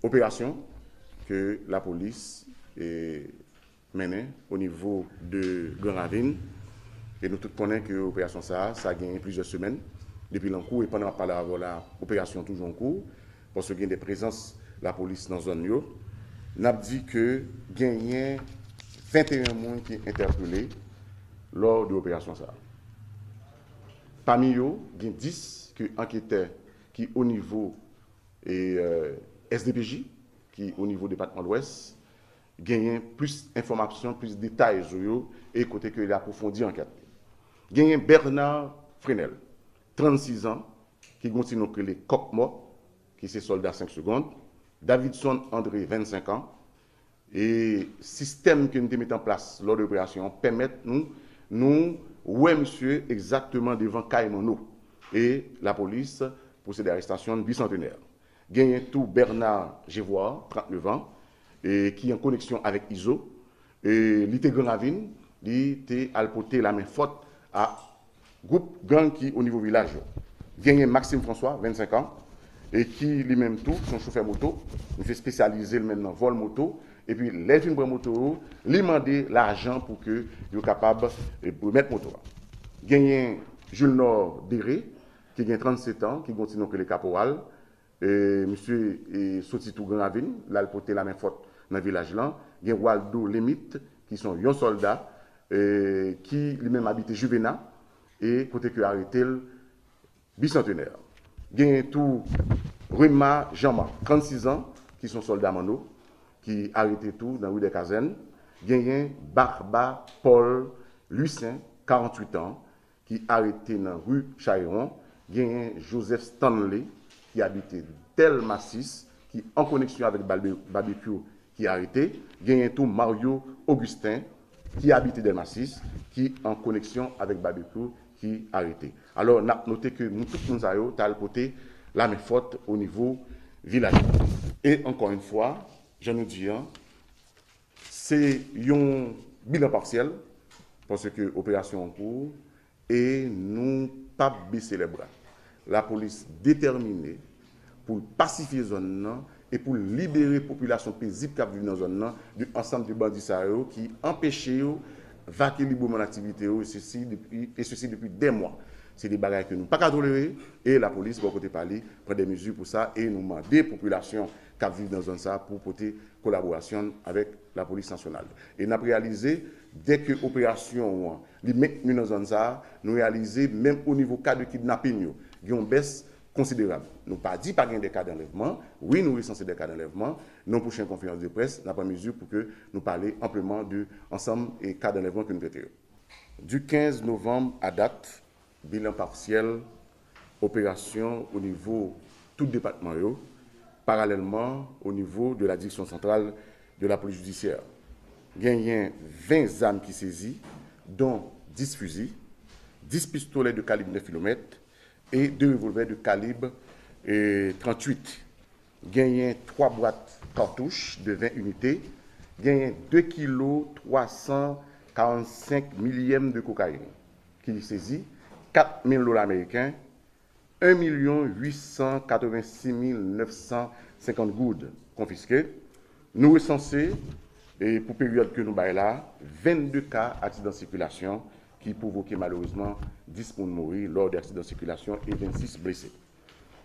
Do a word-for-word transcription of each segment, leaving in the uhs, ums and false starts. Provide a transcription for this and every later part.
operasyon ke lapolis e, mennen o nivo de Gran Ravin. E nou tout konnen ke operasyon sa a, sa genyen plizyè semèn depi l an kou, e pandan m ap pale avè w la, operasyon toujou an kou, paske gen de prezans lapolis nan zòn yo. N ap di ke genyen venteyen moun ki entèpele lò de operasyon sa a. Pami yo, gen dis ke anketè ki o nivo e, S D P J, ki o nivo depatman Lwès, genyen plis enfòmasyon, plis detay sou yo, e kote ke li apwofondi ankèt li. Genyen Bernard Frenel, trannsis an, ki gen yon ti non k rele Kòk Mò, ki se sòlda senk segonn, Davidson André, vennsenk an, e sistèm ke nou te mete an plas lò de operasyon an pèmèt nou, nou wè misye egzakteman devan kay Manno. E lapolis pwosede arestasyon l Bisantenè. Genyen tou Bernard Jevoir, trannnev an, e ki an koneksyon avèk Izo. E li te Gran Ravin, li te al pote lamenfòt a gwoup gang ki o nivo vilaj yo. Genyen Maxime François, vennsenk an, e ki li menm tou se yon chofè moto. Misye espesyalize l menm nan vòl moto. Epi lè l fin pran moto yo, li mande lajan pou ke yo kapab, e, remèt moto a. Genyen Julnor Dere, ki gen trannsèt an, ki gen yon ti non k rele Kaporal. E, misye, e, soti tou Gran Ravin, l al pote lamenfòt nan vilaj lan. Gen Waldo Lemit, ki se yon sòlda, e, ki li menm abite Juvena, e kote ke yo arete l Bisantenè. Genyen tou Rema Jean-Marc, trannsis an, ki se yon sòlda Manno, ki arete tou nan ri dè Kazèn. Genyen Barba Paul Lucien, karanntuit an, ki arete nan ri Chayewon. Genyen Joseph Stanley, ki abite Dèlma sis, ki an koneksyon avèk Balbe-, Babekyou, ki arete. Genyen tou Mario Augustin, ki abite Dèlma sis, ki an koneksyon avèk Babekyou, ki arete. Alò, n ap note ke moun, tout moun sa yo t al pote lamenfòt o nivo vilaj la. E ankò yon fwa, jan nou di an, se yon bilan pasyèl, paske operasyon an kou, e nou p ap bese lè bra. Lapolis detèmine pou l pasifye zòn nan e pou l libere popilasyon pezib k ap viv nan zòn nan de ansanm de bandi sa yo ki anpeche yo vake libreman aktivite yo, e sesi depi, e sesi depi dè mwa. Se de bagay ke nou pa ka tolere, e lapolis, bò kote pa li, pran de mezi pou sa, e nou mande popilasyon k ap viv nan zòn sa pou pote kolaborasyon avèk lapolis nasyonal. E n ap reyalize, dèke operasyon an, li mentni nan zòn sa a, nou reyalize, menm o nivo ka de kidnapin yo, gen yon bès konsiderab. Nou pa di pa gen de ka d'anlèvman. Wi, nou resanse de ka d'anlèvman. Nan pwochen konferans de près, n ap pran mezi pou ke nou pale anpleman de ansanm e ka d'anlèvman ke nou trete yo. Du quinze novembre à date, bilan pasyèl operasyon o nivo tout depatman yo, paralèlman o nivo de la Direction Centrale de la Police Judiciaire. Genyen ven zam ki sezi, don dis fizi, dis pistolè de kalib nèf kilomèt e de revòlvè de kalib, e, tranntuit. Genyen twa bwat katouch de ven inite, genyen de kilo twa san karannsenk milyèm de kokayin ki sezi, kat mil dola ameriken, en milyon uit san katrevensis mil nèf san senkant goud konfiske. Nou resanse, e, pou peryòd ke nou bay la, vennde ka aksidan sikilasyon ki pwovoke malerezman dis moun mouri lò de aksidan sikilasyon e vennsis blese.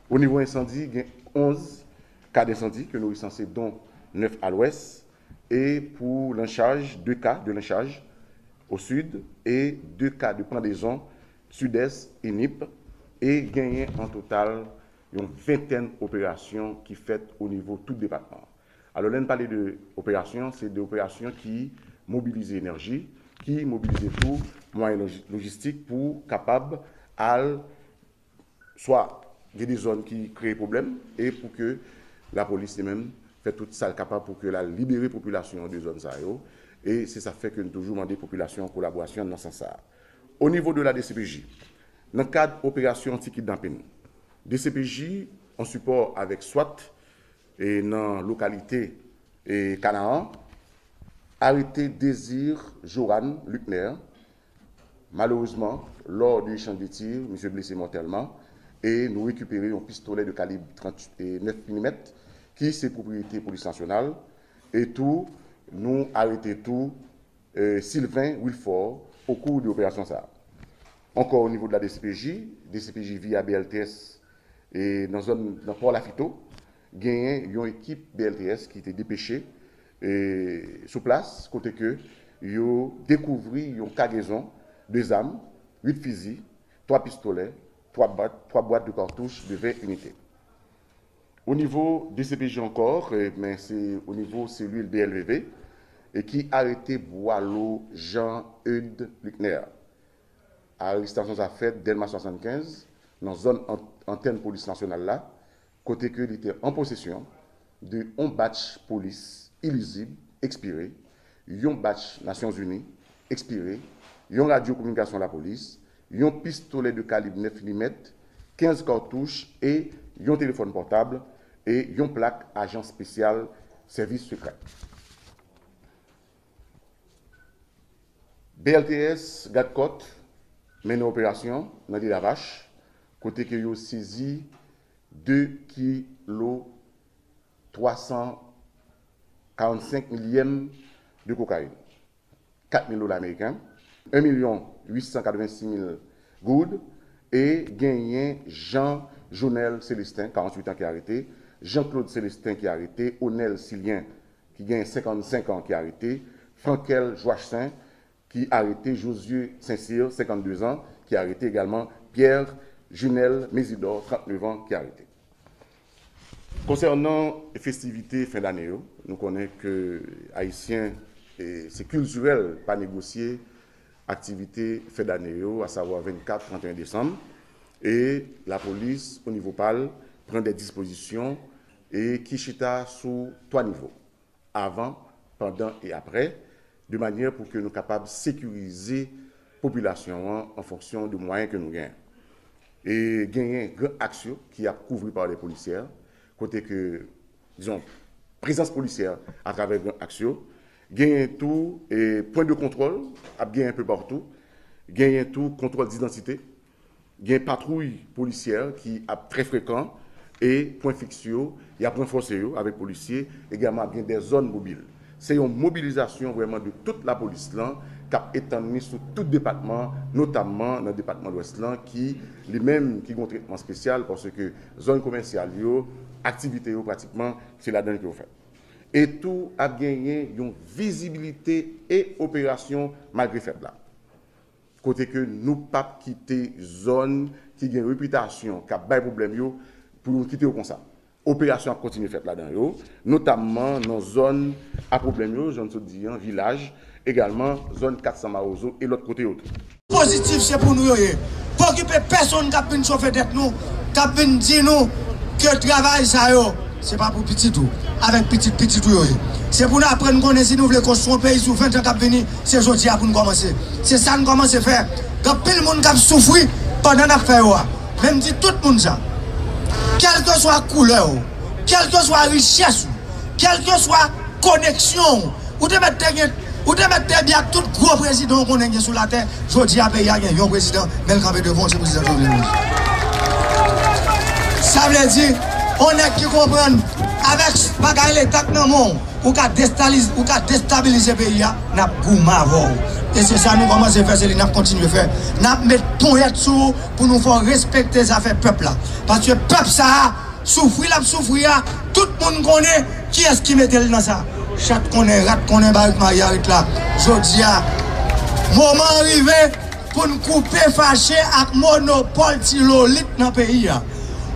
O nivo ensandi, gen onz ka d'ensandi ke nou resanse, don nèf a lwès, e pou lenchaj, de ka de lenchaj o sid e de ka de pandezon sidès e nip, e genyen an total yon ventèn operasyon ki fèt o nivo tout depatman an. Alò, lè n pale de operasyon, se de operasyon ki mobilize enèji, ki mobilize tou mwayen loji-, lojistik pou kapab al swa gen de zòn ki kreye pwoblèm e pou ke lapolis li menm fè tout sa l kapab pou ke l al libere popilasyon an de zòn sa yo. E se sa k fè ke n toujou mande popilasyon an kolaborasyon nan sans sa a. O nivo de la D C P J, nan kad operasyon anti-kidnapin, D C P J, an sipò avèk swat, e nan lokalite, e Kanaan, arete Désir Joran Luckner. Malerezman, lò de echanj de tir, misye blese mòtèlman, e nou rekipere yon pistolè de kalib trant, e nèf milimèt ki se pwopriyete Polis Nasyonal, e tou, nou arete tou, e, Sylvain Wilfort okou de operasyon sa a. Ankò, o nivo de la D C P J, D C P J via B L T S, e nan zòn, nan Pò Lafito, genyen yon ekip B L T S ki te depeche, e, sou plas, kote ke yo dekouvri yon kagezon de zam, uit fizi, twa pistolè, twa bwat, twa bwat de katouch de ven inite. O nivo D C P J ankò, e, men se o nivo selil B L V V, e ki arete Boileau Jean Eudes Luckner. Arestasyon sa fèt Dèlma swasannkenz, nan zòn an-, antèn polis nasyonal la, kote ke li te an posesyon de yon batch polis ilizib, ekspire, yon batch Nasyonzini, ekspire, yon radyo kominikasyon lapolis, yon pistolè de kalib nèf milimèt, kenz katouch e yon telefòn pòtab e yon plak ajan espesyal sèvis sekrè. B L T S, Gad Kòt, mennen operasyon nan Lilavach, kote ke yo sezi de kilo twa san karannsenk milyèm de kokayin, kat mil dola ameriken, en milyon uit san katrevensis mil goud, e genyen Jean Jonel Célestin, karanntuit an, ki arete, Jean Claude Célestin ki arete, Onel Silien ki genyen senkannsenk an ki arete, Frankel Joachsin ki arete, Josué Saint-Cyr, senkannde zan, ki arete egalman, Pierre Junel Mésidor, trannnev an, ki arete. Konsènan festivite fen dane yo, nou konnen ke Ayisyen, e se kiltirèl pa negosye aktivite fen dane yo, asavwa vennkat, tranteyen desanm, e lapolis, o nivo pa l, pran de dispozisyon e ki chita sou twa nivo, avan, pandan e aprè, de manyè pou ke nou kapab sekirize popilasyon an an fonksyon de mwayen ke nou genyen. E genyen gran aks yo ki ap kouvri pa de polisyè, kote ke, dizon, prezans polisyè atravè gran aks yo, genyen tou, e, pwen de kontwòl ap genyen enpe patou, genyen tou kontwòl didantite, gen patwouy polisyè ki ap trè frekan e pwen fiks yo, y ap ranfòse yo avèk polisye, egalman ap gen de zòn mobil. Se yon mobilizasyon vrèman de tout lapolis lan k ap etann li sou tout depatman, notamman nan depatman Lwès lan ki, li menm, ki gen yon tretman espesyal paske zòn komèsyal yo, aktivite yo pratikman se ladan l ke yo fèt. E tou ap genyen yon vizibilite e operasyon malgre fèt la. Kote ke nou p ap kite zòn ki gen repitasyon k ap bay pwoblèm yo pou nou kite yo konsa. Operasyon ap kontinye fèt ladan yo, notamman nan zòn a pwoblèm yo, jan m sot di an, vilaj, egalman zòn kat san Mawozo e lòt kote yo tou. Pozitif se pou nou yo ye. Pa okipe pèsonn k ap vin chofe tèt nou, k ap vin di nou ke travay sa yo, se pa pou pitit ou, avèk pitit pitit ou yo ye. Se pou n aprann konnen si nou vle konstwi yon peyi sou ven tan k ap vini, se jodi a pou n kòmanse. Se sa n kòmanse fè. Gen anpil moun k ap soufri pandan n ap fè yo a. Men m di tout moun sa. Kèlkeswa koulè w, kèlkeswa richès ou, kèlkeswa koneksyon w, ou te mèt te gen, ou te mèt te byen ak tout gwo prezidan w konnen gen sou latè. Jodi a, peyi a gen yon prezidan, men l kanpe devan w, se prezidan Jovenel Moïse. Sa vle di, yon nèg ki konprann, avèk bagay leta k nan men w, ou ka destaliz-, ou ka destabilize peyi a, n ap goumen avè w. E se sa nou kòmanse fè, se li n ap kontinye fè. N ap met ponyèt sou ou pou nou fè w respekte zafè pèp la. Paske pèp sa a, soufri l ap soufri a, tout moun konnen kiyès ki mete l nan sa. Chat konnen, rat konnen, barik mayarit la. Jodi a, moman an rive pou n koupe fache ak monopòl ti lolit nan peyi a.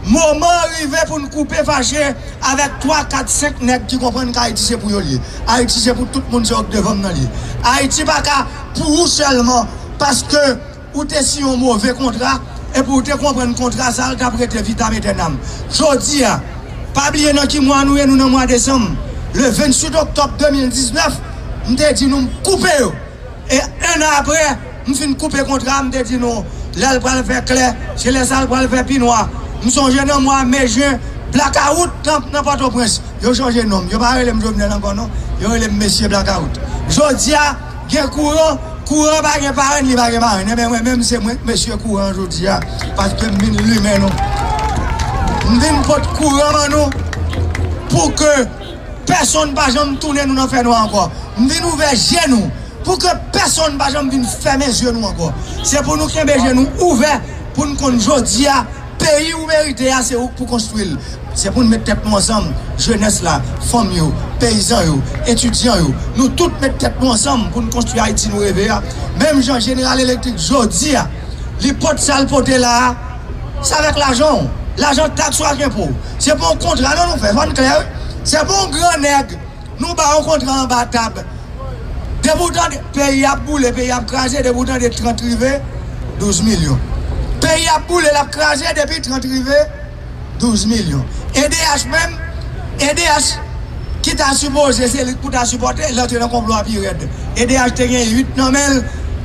Moman an rive pou n koupe fache avèk twa, kat, senk nèg ki konprann ke Ayiti se pou yo l ye. Ayiti se pou tout moun, se yo k devan m nan l ye. Ayiti pa ka pou ou sèlman, paske ou te siyen yon move kontra, epi ou te konprann kontra sa a, l t ap rete vitam etènam. Jodi a, pa bliye nan ki mwa nou ye, nou nan mwa desanm. Le venntuit oktòb de mil diznèf, m te di nou m koupe yo. E en an apre, m fin koupe kontra a, m te di nou, lè l pral fè klè, se lè sa l pral fè pi nwa. M sonje nan mwa me, jen, blakawout nan, nan Pòtoprens. Yo chanje non m. Yo pa rele m Jovenel ankò non. Yo rele m Mesye Blakawout. Jodi a, gen kouran, kouran pa gen parenn, li pa gen marenn. Enben, mwen menm, se mwen k Mesye Kouran jodi a, paske m vin limen nou. M vin pot kouran ban nou. pou ke pèsonn pa janm tounen nou nan fènwa ankò. M vin ouvè je nou pou ke pèsonn pa janm vin fèmen zye nou ankò. Se pou nou kenbe je nou ouvè, pou n konn jodi a, peyi ou merite a, se ou k pou konstwi l. Se pou n met tèt nou ansanm, jenès la, fanm yo, peyizan yo, etidyan yo, nou tout met tèt nou ansanm pou n konstwi Ayiti nou reve a. Menm jan Jeneral Elektrik jodi a, li pote sa l pote la a, se avèk lajan w, lajan taks ou ak enpo. Se pa yon kontra non nou fè, fò n klè wi. Se pa yon gran nèg, nou ba yon kontra anba tab. Depi w tande peyi ap boule, peyi ap kraze, depi w tande trant rive, douz milyon. Peyi ap boule, l ap kraze, depi trant rive, douz milyon. E D H menm, E D H ki ta sipoze se li k pou ta sipòte, l antre nan konplo a pi rèd. E D H te gen uit nan men l,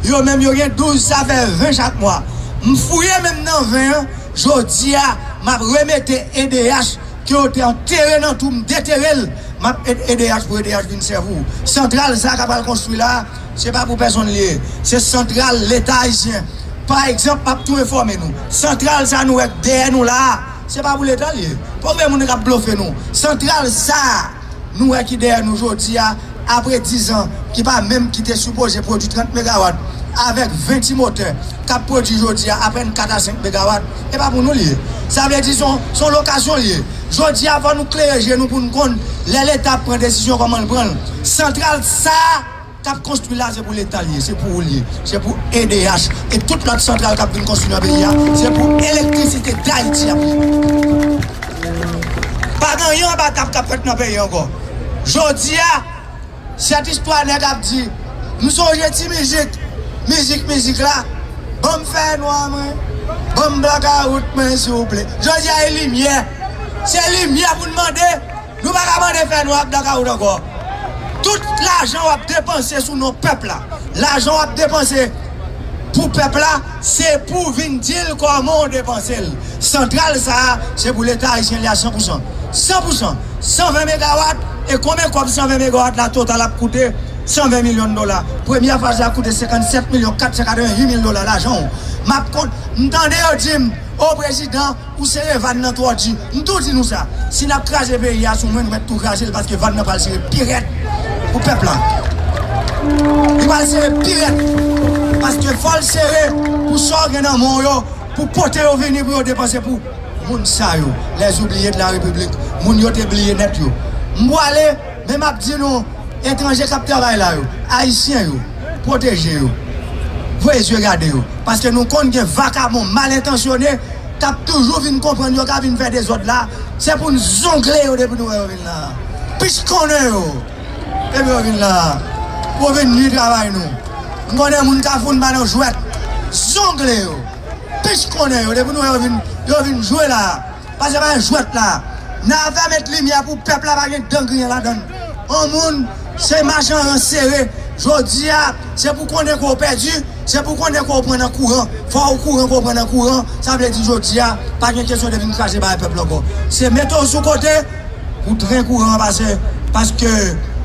yo menm yo gen douz, sa fè ven chak mwa. M fouye menm nan ven an, jodi a, m ap remete E D H ke yo te antere nan twou, m detere l, m ap ede E D H pou E D H vin sèvi w. Santral sa k ap al konstwi la, se pa pou pèsonn li ye. Se santral Leta ayisyen. Pa egzanp, m ap tou enfòme nou. Santral sa nou wè k dèyè nou la a, se pa pou Leta li ye. Poko gen moun k ap blofe nou. Santral sa a, nou wè ki dèyè nou jodi a, apre diz an, ki pa menm, ki te sipoze pwodui trant megawat, avèk ven ti motè k ap pwodui jodi a apèn kat a senk megawat, e pa pou nou li ye. Sa vle di se yon, se yon lokasyon li ye. Jodi a, fò nou klere je nou pou n konn lè Leta ap pran desizyon kòman l pran l. Santral sa a k ap konstwi la, se pou Leta li ye, se pou ou li ye, se pou E D H. E tout lòt santral k ap vin konstwi nan peyi a, se pou Elektrisite Dayiti ap ye. Pa gen anyen anba tab k ap fèt nan peyi ankò. Jodi a, sèt istwa nèg ap di, m sonje ti mizik, mizik, mizik la, ban m fènwa mwen, ban m blakawout mwen, siwouplè. Jodi a, e limyè. Se limyè pou n mande. Nou pa ka mande fènwa ak blakawout ankò. Tout lajan w ap depanse sou non pèp la, lajan w ap depanse pou pèp la, se pou vin di l kòman w depanse l. Santral sa a, se pou Leta ayisyen li a san pou san. San pou san. San ven megawat, e konbyen kòb san ven megawat la total ap koute? San ven milyon dola. Premyè faz la koute senkannsèt milyon kat san katrevenhuit mil dola lajan w. M ap kont, m tande yo di m, o prezidan, ou sere vàn nan twò di. M tou di nou sa. Si n ap kraze peyi a sou mwen, nou mèt tou kraze l paske vàn nan pral sere pi rèd pou pèp la. Li pral sere pi rèd. Paske fò l sere pou sa w gen nan men w yo, pou pote yo vini pou yo depanse pou moun sa yo, les oubliés de la République, moun yo te bliye nèt yo. M pwale, men m ap di nou, etranje k ap travay la yo, ayisyen yo, pwoteje yo. Voye zye gade yo. Paske nou konn gen vakabon mal entansyone k ap toujou vin konprann yo ka vin fè dezòd la. Se pou n zongle yo depi nou wè yo vin la. Pich konnen yo depi yo vin la. Pou yo vin nwi travay nou. M konnen moun Kafou n pa nan jwèt. Zongle yo. Pich konnen yo depi nou wè yo vin, yo vin jwe la. Paske pa gen jwèt la. N a fè met limyè pou pèp la pa gen dan griyen ladan l. On moun, se machan ran sere. Jodi a, se pou konnen ke w pèdi, se pou konnen ke w pran nan kouran. Fò w kouran ke w pran nan kouran. Sa vle di jodi a, pa gen kesyon de vin kraze bagay pèp la ankò. Se mete w sou kote pou tren kouran an pase. Paske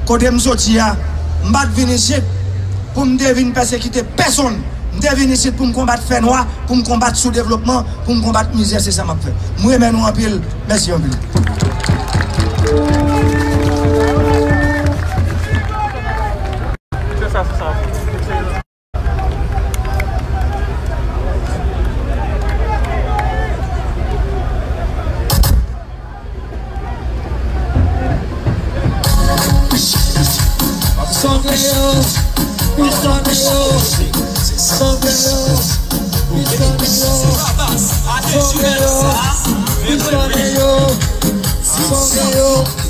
kote m soti a, m pa t vin isit pou m te vin pèsekite pèsonn. M te vin isit pou m konbat fènwa, pou m konbat soudevlopman, pou m konbat mizè, se sa m ap fè. M renmen nou anpil, mèsi anpil. Se sa, se sa. Songe yo, wi songe yo, songe yo, wi songe yo, songe yo, wi songe yo, songe yo.